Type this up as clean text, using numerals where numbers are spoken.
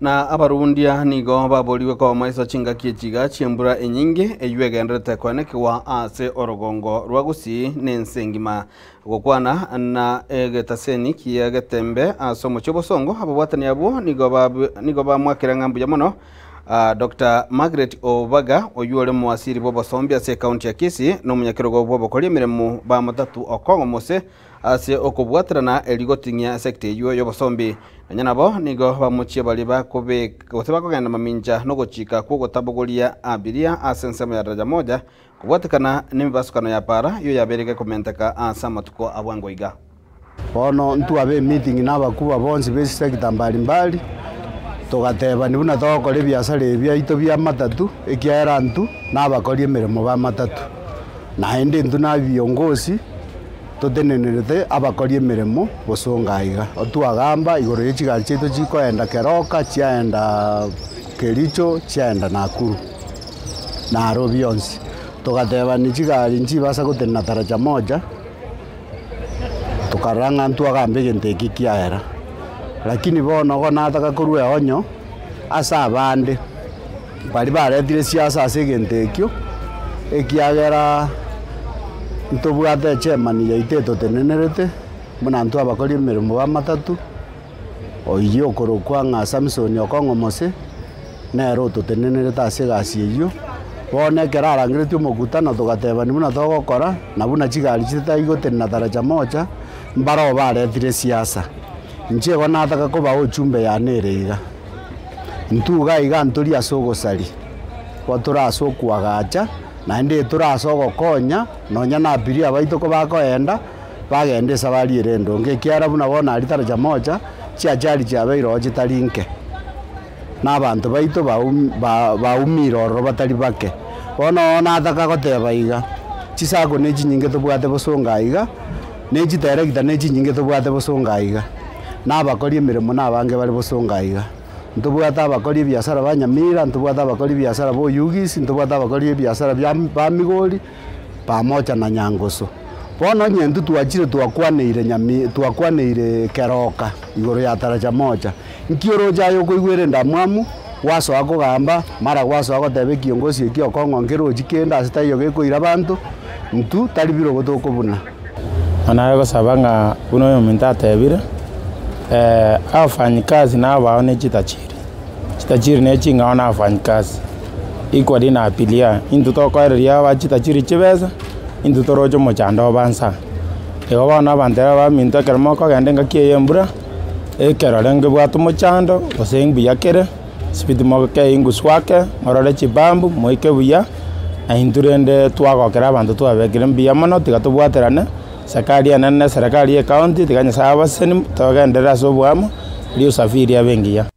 Na abarundia nigo baborigwe koba maiso chingaki echi iga chi'embura enyinge eyio egendererete koenekigwa ase orogongo rwa Gusii na ense engima. Gokwana na egetaseni kia Getembe ase omochie obosongo, ababwatani abwo nigo nigo bamwakire ng'a mbuya mono Doctor Margaret Obaga oyio ore omoasiri bw'obosombi ase ekaunti ya Kisii na omonyakerogo bw'obokori emeremo ba Motatu Okong'o Mose ase okobwaterana erio goting'ia esekta eyio y'obosombi. Nonya nabo nigo bamochie baria bakobeka gose bakogenda mamincha nogochika kw'ogotabogoria abiria ase ensemo ya daraja moja kobwatekana nemebasukano ya para eyio yabeire gekomenteka ase amatuko a bwango iga. Bono ntwabe emeeting na abakubwa bonsi be chisector mbali mbali, togatebani buna togokora ebiasara ebi biaito bia matatu, ekiagera intwe nabakori emeremo ba matatu. Naende intwe na viongozi totenenerete abakori emeremo bosongo aiga. Otwagamba igoro ye chigari chiaito chikoenda Keroka, chiaenda Kericho, chiaenda Nakuru, Nairobi yonsi. Togatebani chigari nchibasa gotenena taraja moja, tokarora ng'a ntwagambe egento eke kiaera. Lakini bono igo nataka korwa eonyo ase abande. Baria baretire siasa ase egento ekio, ekiagera ntobwate echairman yaito etotenenerete, buna intwe abakori emeremo b'amatatu, oyio okorokwa ng'a Samson Okong'o Mose, nere ototenenerete ase egasi eyio. Bono ekero arangeretie omokutano togatebani buna togokora, na buna chigari chitari gotenena taracha mocha, mbaroo baretire siasa. Inche igo nataka kobaa ujumbe yane ere iga. Intwe iga iga ntori ase ogosaria, igo tore ase okoagacha, naende tore ase ogokonya, nonya na abiria baito kobakoenda, bagenda esabari ere endonge, ekiagera buna bono aria taracha mocha, chiachari chiabeire oo chitari nke, na abanto baito baumire ororo batari bake. Bono oo nataka goteba iga, chisako ne chinyinge tobwate bosongo aiga, ne chiteregita ne chinyinge tobwate bosongo aiga. Na abakori emeremo nabange bare bosongo aiga. Ntobwate abakori ebiasara ba Nyamira, ntobwate abakori ebiasara ba Oyugis, ntobwate abakori ebiasara bia ba Migori, pamoja na Nyangoso. Bono onye intwe twachire twakwaneire Nyami twakwaneire Keroka igoro ya Taraja Moja, nki oroche aye okoigwera endamwamu, gwasoa kogamba, mara gwasoa goteba ekiongosi eki okong'o nkerochi kende ase taiyo gekoira abanto, intwe tari birogo tokobuna. Bono agosaba ng'a buna oyominto atebire, abafanyikazi nabao ne chitachiri, chitachiri ne ching'ao na abafanyikazi, equally na abiria, intwe tokoereria aba chitachiri chibesa, intwe toroche omochando obo nsa. Igo bono abanto aba baminto ekero mokogenda engaki eye ya embura, ekerore ngebwate omochando, gose mbuya kere, sibiti moke engusu ake, morore chibambu, moike buya, na intwe rende twagokera abanto twabekire mbuya mono, tiga tobwaterane, serikali enene na eserekari ya ecounty, tiga Nyasaye abasesenie, togenderere ase oboamo, erio usafiri abe engiya.